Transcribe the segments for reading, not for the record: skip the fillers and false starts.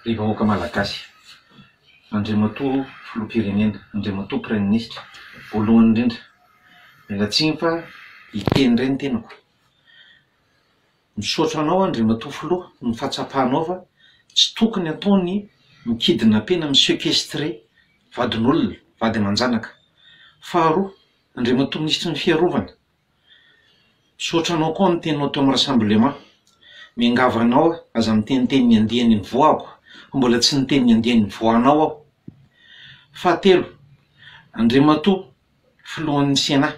Ry vahoaka Malagasy, Andriamatoa Filoham-pirenena, Andriamatoa Praiminisitra, voalohany indrindra, miala tsiny fa hiteny indray ny tenako. Misaotra anao Andriamatoa Filoha ny fahatsapanao fa tsy tokony atao ny mi-kidnapper na mi-sequestrer vadin'olona, vady aman-janaka. Faharoa, Andriamatoa Minisitry ny Fiarovana, Misaotra anao koa ny teninao teo amin'ny rassemblement. Miangavy anao aho, aza miteniteny ny andiany nivoahako, fa mbola tsy niteny ny andiany nivoahanao aho. Fahatelo, Andriamatoa Filohan'ny Sénat,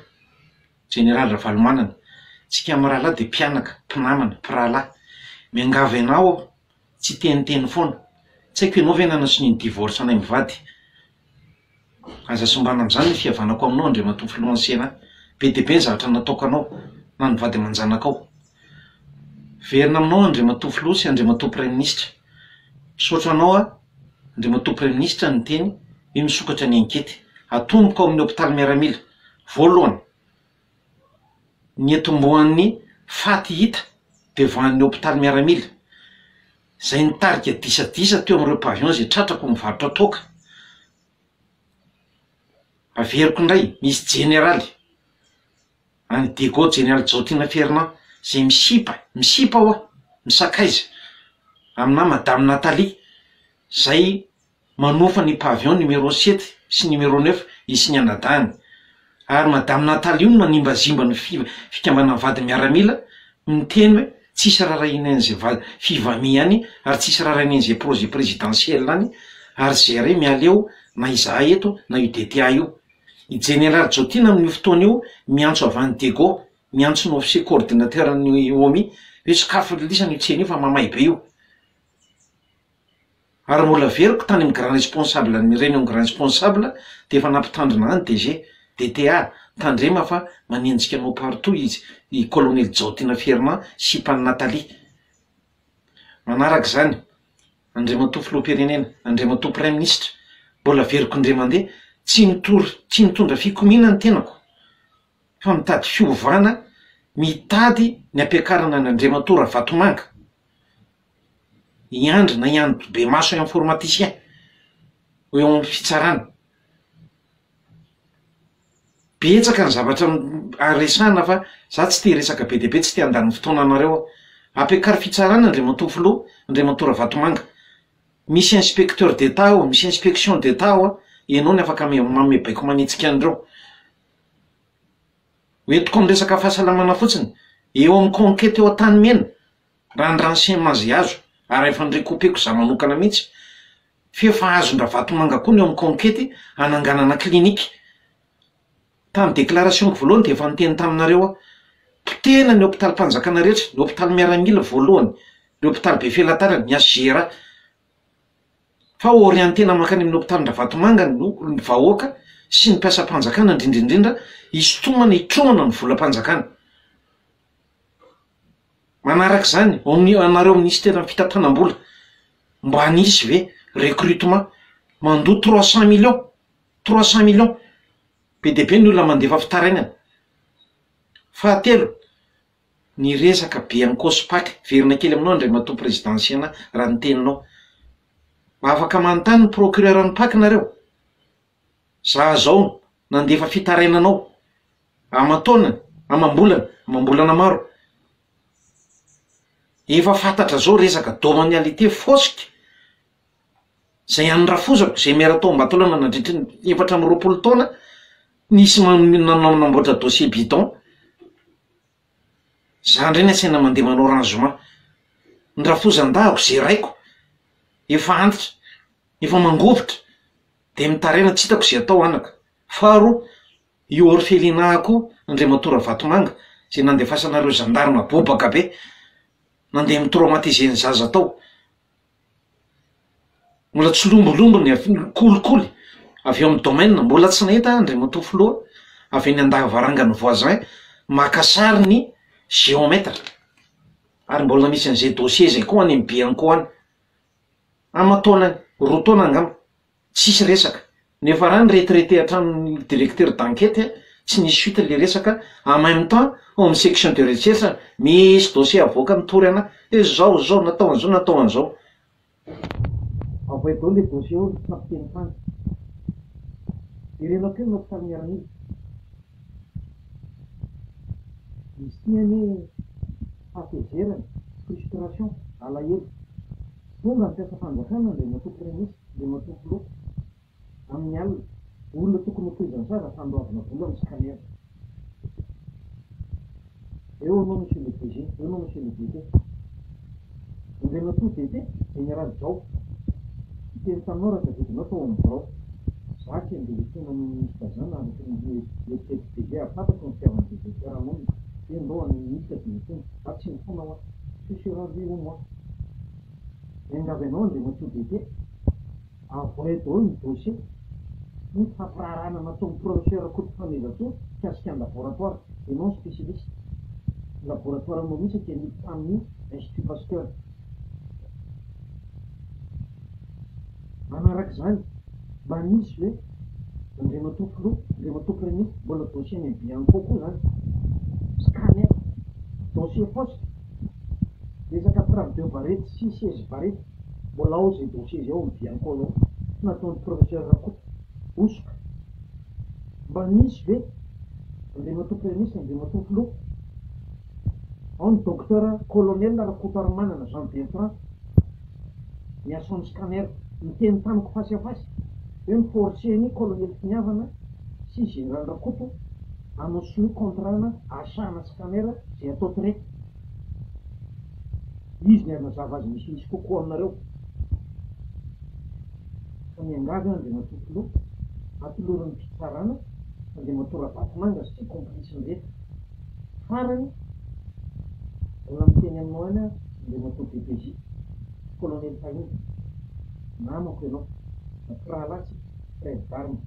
Jeneraly Ravalomanana, tsika mirahalahy dia mpianaka, mpinamana, mpirahalahy. Miangavy anao aho, tsy hiteniteny foana. Tsy haiko ianao ve nanasonia ny divorce anay mivady? Aza sombana amin'izany ny fihavanako aminao Andriamatoa Filohan'ny Sénat. Be dia be ny zavatra nataoko anao na ny vady aman-janakao. Miverina aminao Andriamatoa Filoha sy Andriamatoa Praiminisitra. Misaotra anao aho Andriamatoa Praiminisitra niteny hoe misokatra ny ankety. Atomboka ao amin'ny hopitaly miaramila. Voalohany, ny etombohan'ny faty hita devan'ny hopitaly miaramila. Izay nitarika disadisa teo amin'ireo pavillon izay tratrako mivarotra toaka. Averiko indray, misy jeneraly any Diego, jeneraly Jaotiana Fernand, izay misipa, misipa hoa, misakaiza aminà madame Nathalie, izay manofa ny pavillon numéro sept sy numéro neuf izy sy ny anadahiny. Ary madame Nathalie io no manimbazimba ny fikambanana vady miaramila miteny hoe tsisy rarahina an'izay va- fivami any ary tsisy rarahina an'izay projet présidentiel any ary zay miala eo na izahay eto na io DTA io. I Jeneraly Jaotiana amin'io fotoana io miantso avy any Diego, miantso ny officier coordinateur ny OMI hoe sokafy lisany io tsena io fa mamay be io. Ary mbola averiko tany amin'ny grand responsable ny réunion grand responsable dia efa nampitandrina ahy ny DG, DTA, tandrema fa manenjika anao partout izy i colonel Jaotiana Fernand sipan'i Nathalie. Manaraka izany, Andriamatoa Filoham-pirenena, Andriamatoa Praiminisitra, mbola averiko indray mandeha, tsy mitory, tsy mitondra fikomiana ny tenako fa mitady fiovana, mitady ny hampiakarana an'Andriamatoa Ravatomanga. I Andry na i Andry Bemaso informaticien ho eo amin'ny fitsarana. Betsaka ny zavatra resahana fa za tsy te hiresaka be dia be, tsy te handany fotoana anareo aho. Ampiakaro fitsarana Andriamatoa Filoha, Andriamatoa Ravatomanga. Misy inspecteur d'Etat ao, misy inspection d'Etat ao, ianao ny afaka manome baiko manetsika an'ireo. Ho entiko amin'ny resaka fahasalamana fotsiny, eo amin'ny conquête eo Antanimena, Raha ny renseignement zay azo, ary efa ni-recoupeko za manokana mihitsy, f'efa azon-dRavatomanga koa ny eo amin'ny conquete hananganana clinique. Tamin'ny déclaration-ko voalohany dia efa niteny taminareo aho, potehina ny hopitalim-panjakana rehetra, ny hopitaly miaramila voalohany, ny hopitaly Befelatanana, ny HJRA. Fa orienter-na mankany amin'ny hopitalim-dRavatomanga ny vahoaka sy ny mpiasam-panjakana indrindra indrindra hisintomana hitrohana ny volam-panjakana. Manaraka izany, ao amin'ny anareo minisiteran'ny fitantanam-bola, mba nisy ve recrutement mandoa trois cent millions, trois cent millions, be dia be ny olona mandefa fitarainana. Fahatelo, ny resaka be an'i Cospac, verina kely aminao Andriamatoa Président Sénat raha ny teninao. Afaka manontany ny procureur an'ny Pac nareo? Za zao nandefa fitarainanao aman-taonany, amam-bolana, amam-bolana maro. Efa fantatra zao resaka domanialité fosika zay an'ny rafozako zay miara tao Ambatolaona nandritry ny 24 taona nisy nanao namboatra dossier bidon. Za ndray ny asaina mandeha manao rangement. Ny rafozan-dahako zay raiko efa antitra, efa mangovitra de mitaraina tsy hitako zay atao anaka. Faharoa, Io orphelinat koa Andriamatoa Ravatomanga izay nandefasanareo gendarme bobaka be nandeha mi-traumatiser ny zaza tao. Mbola tsy lombolombo ny kolikoly avy eo amin'ny domaine, mbola tsy nahita aho Andriamatoa Filoha avy eny an-davarangan'ny voisin maka sary ny géomètre ary mbola misy an'izay dossier izay koa any amin'ny Bianco any. Aman-taonany, roa taona angamba. Tsisy resaka. Nefa raha ny retraité hatramin'ny directeur d'enquête tsy nisy suite le resaka, en même temps ao amin'ny section de recherche misy dossier avoaka mitory anah hoe zao zao natao an'izao natao an'izao. Avoay daholo le dossier eo ry capitaine tany. Jerena kely ny hopitaly miaramila. Izy ity anie fahatezerana, frustration, alahelo. Tonga ny mpiasam-panjakana Andriamatoa Praiminisitra, Andriamatoa Filoha, amin'ny alina. Olona tokony ho tohizan'ny sazy ampandoavina vola ny scanner. Eo anao Monsieur le DG, eo anao Monsieur le DT. Andriamatoa DT, Général Jao, niteny taminao raha tadidinao tao amin'ny birao. Za tsy andeha hitona an'io ministre zany araka ny eritreritro DG ary fantatro ny fitiavan'i DG fiarahamonina hoe ndao any ministre dia hitona. Za tsy nifona hoa. Ce sera lui ou moi. Miangavy anao Andriamatoa DT, avoahy daholo ny dossier ny fampiraharahana nataon'ny professeur Rakotofanezantsoa mikasika ny laboratoire, ianao no spécialiste, ny laboratoire anao mihitsy aty anivy tamin'ny Institut Pasteur. Manaraka izany, mba nisy ve Andriamatoa Filoha, Andriamatoa Praiminisitra, mbola dossier any amin'ny Bianco koa izany, scanner, dossier poste, resaka trave de barety sy siège barety, mbola ao izay dossier izay ao amin'ny Bianco ao, nataon'ny professeur Rakoto, hosoka. Mba nisy ve Andriamatoa Praiminisitra, Andriamatoa Filoha, ao ny docteur colonel Rakotoarimanana Jean Bertrand, miasa amin'ny scanner, niteny tamiko face à face hoe mi-forcer-ny colonel Finiavana sy général Rakoto hanao sonia contrat-na achat-na scanner izay atao traite. Izy ny hanazava azy misimisy kokoa aminareo. Ka miangavy aho Andriamatoa Filoha, atolory ny fitsarana Andriamatoa Ravatomanga sy izay complice-ny rehetra. Farany, mbola miteny aminao ihany aho Andriamatoa DPJ, Colonel Fahiny, namako ianao, mpirahalahy tsika, frère d'armes.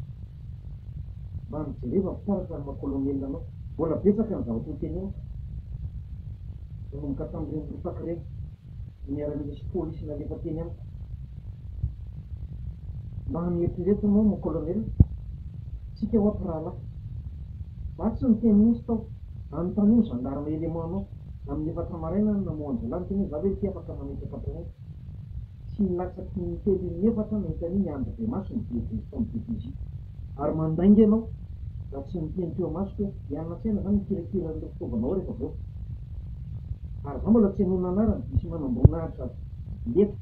Mba mijereva fitaratra amin'ny maha colonel anao. Mbola betsaka ny zavatra ho teneniko. Nanomboka tamin'ireny rotaka ireny, ny miaramila sy polisy nalefa teny amiko. Mba mieritrereta ianao mon colonel, tsika hoa mpirahalahy. Za tsy niteny mihitsy tao. Anontanio ny gendarme élément anao. Amin'ny 4 maraina no namoha an-jalahy niteny hoe za ve ity afaka mametraka plainte. Tsy nilatsaky ny telo inefatra nahita an'iny Andry Bemaso nivezivezy tao amin'ny DPJ. Ary mandainga ianao raha tsy niteny teo imasoko hoe hianina an-tsaina zany mikirakira an'ireo fitaovana ao rehefa avy eo. Ary za mbola tsy hanonona anarana, misy manamboninahitra lefitra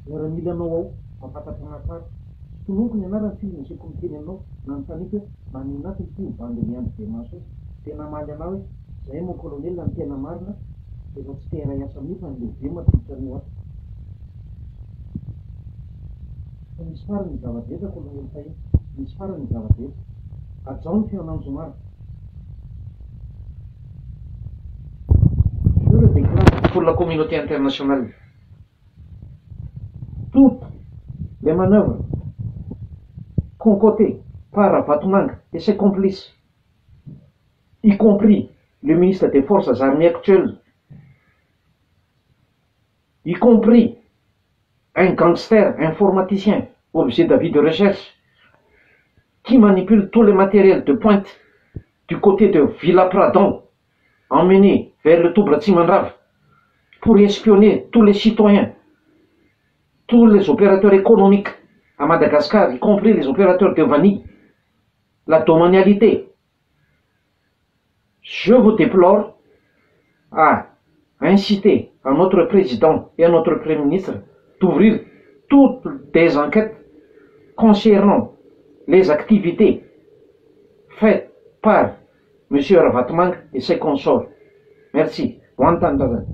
miaramilanao ao mahafantatra anah tsara. Tsy tononiko ny anarany f'izy nasehoko miteny aminao, nanontaniako hoe maninona ato ity io bandy miandry Bemaso io? Dia namaly anah hoe zay mon colonel ny tena marina efa tsy te hiray asa amin'io fa ny lehibe mampiditra an'io ato. Fa misy farany ny zava-drehetra colonel fahiny, misy farany ny zava-drehetra. Hajao ny feon'Anjomara. Je le déclare pour la communauté internationale. Toutes les manœuvres concoctées par Ravatomanga et ses complices, y compris le ministre des Forces armées actuelles, y compris un gangster informaticien objet d'avis de recherche qui manipule tous les matériels de pointe du côté de Villa Pradon, emmené vers le Toby Ratsimandrava pour espionner tous les citoyens, tous les opérateurs économiques à Madagascar, y compris les opérateurs de vanille, la domanialité. Je vous déplore à inciter à notre président et à notre premier ministre d'ouvrir toutes des enquêtes concernant les activités faites par Monsieur Ravatomanga et ses consorts. Merci. Ho an'ny tanindrazana.